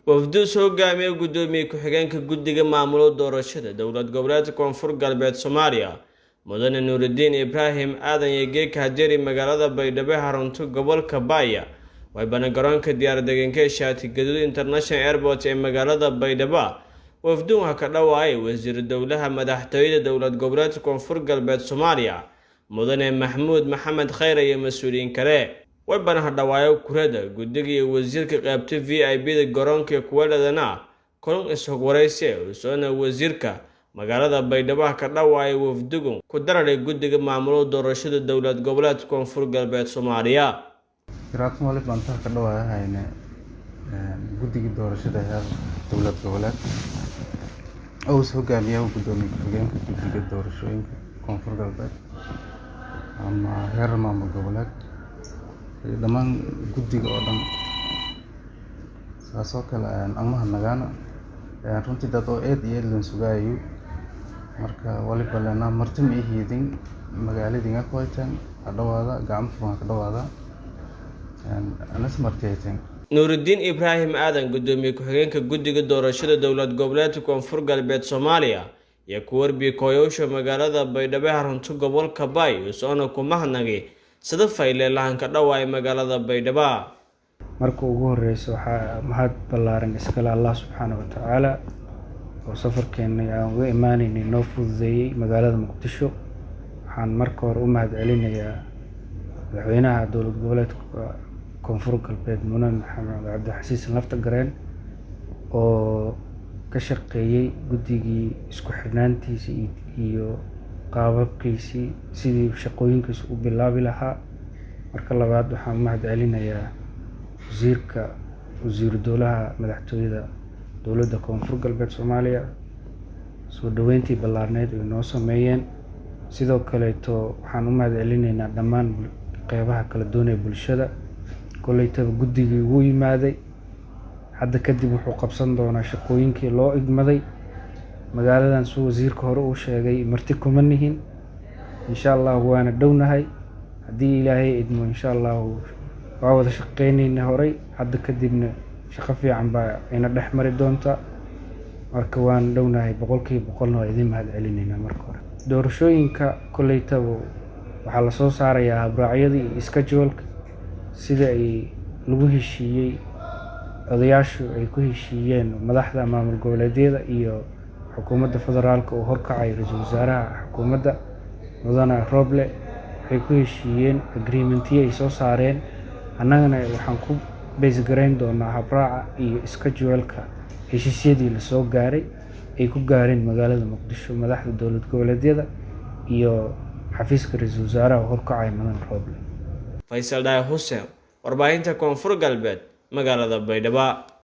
Wafdu soo hogaamiye gudoomiye ku-xigeenka guddiga maamulo doorashada dowlad goboleedka Koonfur Galbeed Soomaaliya, Mudane Nuuridiin Ibraahim Aadan, yegeeka hajari magaalada Baydhabo, xarunta gobolka Baaya. Waybana garoonka diyaar-degenka ee Shaati Gaduud International Airport ee magaalada Baydhabo wafduun ha ka dhawaayay wasiiru dowlaha madaxtooyada dowlad goboleedka Koonfur Galbeed Soomaaliya, Mudane Maxamuud Maxamed Khayre, iyo mas-uuliyiin kale. Waybana hadhawaayo kurada guddiga iyo wasiirka qaybta VIP da garoonka kuwaladana kulan is-hogwaraysi usoona wasiirka magaalada Baydhabo ha ka dhawaayay wafdigu ku dararay guddiga maamulo doorashada dowlad goboleedka Koonfur Galbeed Soomaaliya. Garaadsan wali baan taha ka dhawaayahayne guddigii doorashada heer dowlad goboleed oo is hogaamiya gudoomiye ku-xigeenka guddiga doorashooyinka Koonfur Galbeed ama heer maamul goboleed iyo dhammaan guddiga oo dhan. Saasoo kale aan mahadnagaana runtii dad oo eed iyo eed lan sugaayo. Marka waliba lena marti ma ihiidin, magaaladinga ku hayteen, ha dhawaada, gacmo furan ha ka dhawaada, anas marti hayteen. Nuuridiin Ibraahim Aadan, gudoomiye ku-xigeenka guddiga doorashada dowlad goboleedka Koonfur Galbeed Soomaaliya, iyo ku warbiye kooyowsha magaalada Baydhabo xarunta gobolka Baay, usoona ku mahadnagay sida fayle lahanka dhawaay magaalada Baydhabo. Marka ugu horeysa, waxaa mahad ballaaran iskale Allah subxaana wa tacaala oo safarkeennay aan uga imaaneynay noo fududeeyey magaalada Muqdisho. Waxaan marka hore u mahad celinayaa madaxweynaha dowlad goboleedka Koonfur Galbeed, Mudane Maxamed Cabdixasiis Laftagareen, oo ka shaqeeyey guddigii isku xirnaantiisii iyo qaababkiisii sidii shaqooyinkiisa u bilaabi lahaa. Marka labaad, waxaan u mahad celinayaa wasiirka, wasiiru dowlaha madaxtooyada dowladda Koonfur Galbeed Soomaaliya, soo dhaweyntii ballaarneyd ay noo sameeyeen. Sidoo kaleeto waxaan u mahad celinaynaa dhammaan qeybaha kala duwan ee bulshada. Koleytaba guddigii wuu yimaaday, hadda kadib wuxuu qabsan doonaa shaqooyinkii loo igmaday. Magaaladan, suu wasiirka hore uu sheegay, marti kuma nihin, insha Allah waana dhownahay. Haddii Ilaahay idmo, insha Allahu waa wada shaqeynayna horay, hadda kadibna shaqo fiican baa ina dhex mari doonta. Marka waan dhownahay 100%-na, waa idin mahad celinaynaa. Marka hore, doorashooyinka koleytaba waxaa lasoo saarayaa habraacyadii iyo schedule-ka sida ay lagu heshiiyey, odayaashu ay ku heshiiyeen, madaxda maamul goboleedyada iyo xukuumadda federaalka uu horkacayo ra-iisul wasaaraha xukuumadda, Mudane Roble. Waxay ku heshiiyeen agreement-iyo ay soo saareen. Annagana waxaan ku base garayn doonaa habraaca iyo schedule-ka heshiisyadii lasoo gaaray, ay ku gaareen magaalada Muqdisho madaxda dowlad goboleedyada iyo xafiiska ra-iisul wasaaraha uu horkacaya Mudane Roble. Faysal Dhaay Xuseen, warbaahinta Koonfur Galbeed, magaalada Baydhabo.